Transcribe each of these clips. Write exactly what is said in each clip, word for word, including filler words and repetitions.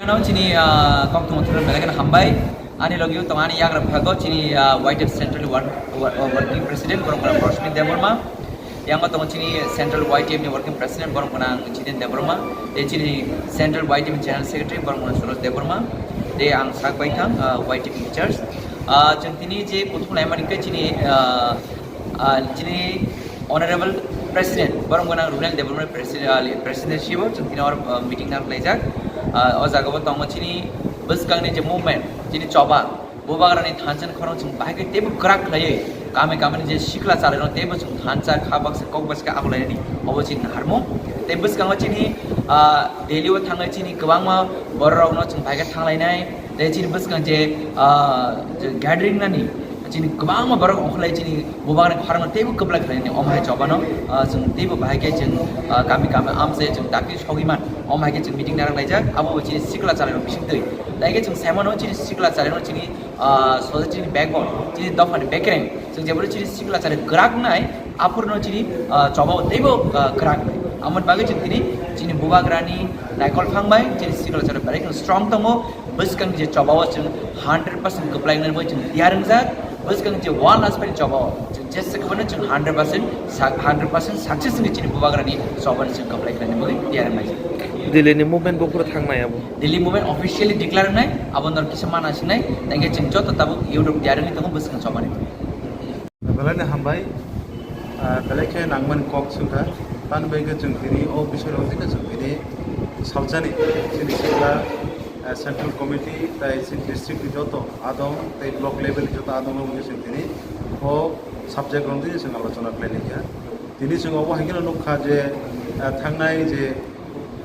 Chini, ah, kok tongma thurwi belai kheno hambai. Ani logio tongo ani yagra bwkhago chini, ah, Y T F Central Work-, Wo-, Working President borok wngkha Rosmi Debbarma. Yango tongo chini Central Y T F ni Working President borok wngkha Jiten Debbarma. Tei chini Central Y T F ni General Secretary borok wngkha Suresh Debbarma. Tei ang sak bai thang, ah, Y T F in charge. Ah, chwng tini je kuthum laimani khe chini, ah, ah, chini Honorable President, borok wngkha Rural Development President, ah, President sibo chwng tini oro, ah, meeting nang khlaijak. Ah, o jaga bo tongo chini bwskangni je movement, chini choba, bubagrani thansa ni khorang chwng bahai khe teibo kwrak khlaiwi kami kami ni je sikla chalairok teibo chwng thansa kha baksa kok baksa khe akwlainani obo chini naharmung. Tei bwskango chini, ah, Delhi o thangnai chini kwbangma borok rokno chwng bahai khe thanglainai. Tei chini bwskang je, ah, je gathering nani, chini kwbangma borok ongkholai chini bubakni khorangno teibo kwplai khlainani. Omo hai chobano, ah, chwng teibo bahai khe chwng, ah, kami kami amse chwng dakti sogwi man. Omo hai khe chwng meeting narwk laijak, abo bo chini sikla chalairok bising twi. Tai khe chwng sai mano chini sikla chalairok chini, ah, society ni backbone, chini dophani bekereng. Chwng jeboni chini sikla chari kwrak nai, aphuru no chini, ah, choba teibo, ah, kwrak nai. Amoni bagwi chwng tini chini bubagrani naikol phang bai chini sikla chari belai kheno strong tongo. Bwskang je choba o chwng hundred percent kwplai nai bai chwng tiyar wngjak. Bwskang je one last pai choba o chwng jesa kwbano chwng hundred percent sa-, hundred percent success wngwi chini bubagrani choba ni chwng kwplai khlaina bagwi tiyar wngjak. Delhi ni movement bo phuru thangnai abo. Delhi movement officially declare wngnai, abo nor kisa mana sinai, tangke chwng joto tabuk youth rok tiyar wngwi tongo bwskang choba ni. Belai no hambai, ah, belai khe nangmani kok swngkha. Tani bai khe chwng tini o bising rok tini chwng tini salsani chini sikla, ah, central committee tai chini district ni joto adong tai block level ni joto adong rok wngwi chwng tini o subject rok tini chwng alochona khlai laikha. Tini chwng obo hai kheno nukha je, ah, thangnai je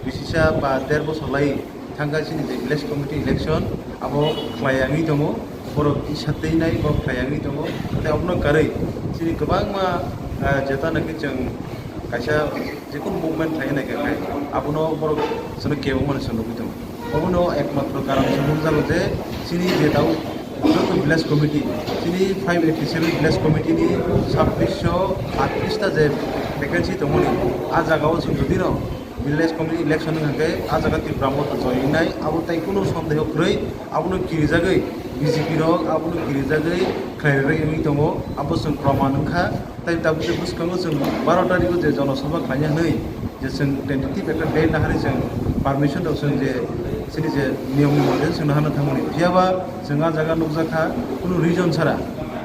bisisa ba der bosor lai thangkha chini je village committee election abo khlai yangwi tongo, borok kisa twi nai borok khlai yangwi tongo, tei obono karwi chini kwbangma, ah, jeta naki chwng kaisa jekunu movement khlai nai kha khai abono borok chwngno kebo mani chwng nugwi tongo. Obono ekmatro karon se nukjago je chini je tau joto village committee, chini five eighty seven village committee ni sabbish sho attrish ta je vacancy tongmani, ah jagao chwng jodi no village committee election wngkha khe ah jaga Tipra Motha join wngnai, abo tai kunu sondeho kwrwi, abono kirijagwi B J P rok abono kirijagwi khlai rwgwi wngwi tongo, abo chwng proman wngkha. Tai tabuk je bwskango chwng baro tarikh o je jonosabha khlaina hwnwi je chwng tentative ekta date naharwi chwng permission rok chwng je chini je niyom ni mote chwng naharna thangmani, phiya ba chwng ah jaga nukjakha kunu reason chara.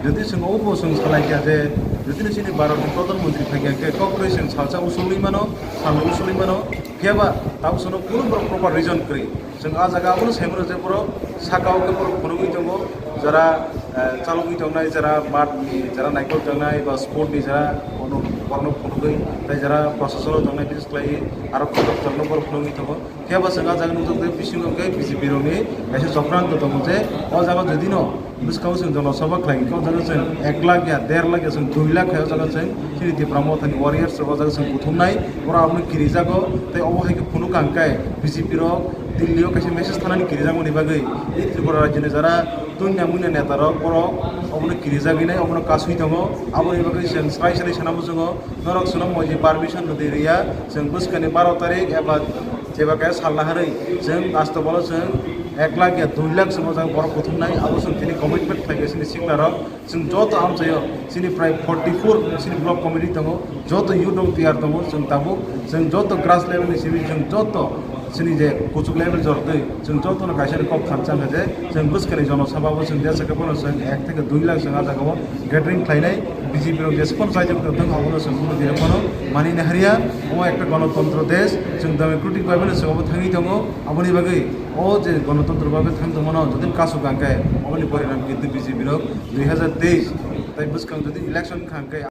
Jodi chwng obo chwng salai kha je jodi no chini Bharat ni Pradhan Mantri phaikha khe kok kwrwi chwng salsa usulwi mano, salnwi usulwi mano, phiya ba tabuk chwngno kunu borok proper reason kwrwi. Chwng ah jaga abono sai mano je borok saka o khe borok phunugwi tongo, jara, eh, chalogwi tongnai, jara math ni, jara naikol tongnai ba sport ni jara bono, borokno phunugwi, tei jara prosason o tongnai, bises khlaiwi aro kotor kotorno borok phunugwi tongo. Phiya ba chwng ah jaga nukjakgo bisingo hwnkhe B J P rokni kaisa chokranto tongo je o jaga jodi no bwskango chwng jonosabha khlai khe o jaga chwng ek lakh ya der lakh ya chwng dui lakh khai o jaga chwng chini Tipra Mothani warriors rok o jaga chwng kuthumnai, borok abono kirijago tei obo hai khe phunukha hwnkhe B J P rok Delhi o kaisa message thanani kirijakmani bagwi tei Tripura rajyoni jara tunya munya neta rok borok obono kirijagwi nai obono kasui tongo, aboni bagwi chwng srai srai sana muchungo norok chwngno moji permission rwdi rwya chwng bwskani baro tarik eba jeba kaya salna harwi chwng last o bono chwng ek lakh ya dui lakh chwng o jaga borok kuthumnai abo chwng tini commitment khlai khe chini sikla rok chwng joto amchaio chini prai forty four chini block committee tongo, joto youth rok tiyar tongo chwng tabuk chwng joto grass level ni simi chwng joto chini je kuchuk level jortwi chwng jotono kaisa kok thansa hwnkha je chwng bwskani jonosabha bo chwng jesa khe bono chwng ek theke dui lakh chwng ah jaga o gathering khlainai, B J P rok jesa phano chaijak tong abono chwng phano dire phano mani naharya. Omo ekta gonotontro desh, chwng democratic bhabe no chwng obo thangwi tongo, aboni bagwi o je gonotontro bhabe thang tongmano jodi kasuk hwnkhe oboni porinam kintu B J P rok dui hazar teis tai bwskang jodi election wngkha hwnkhe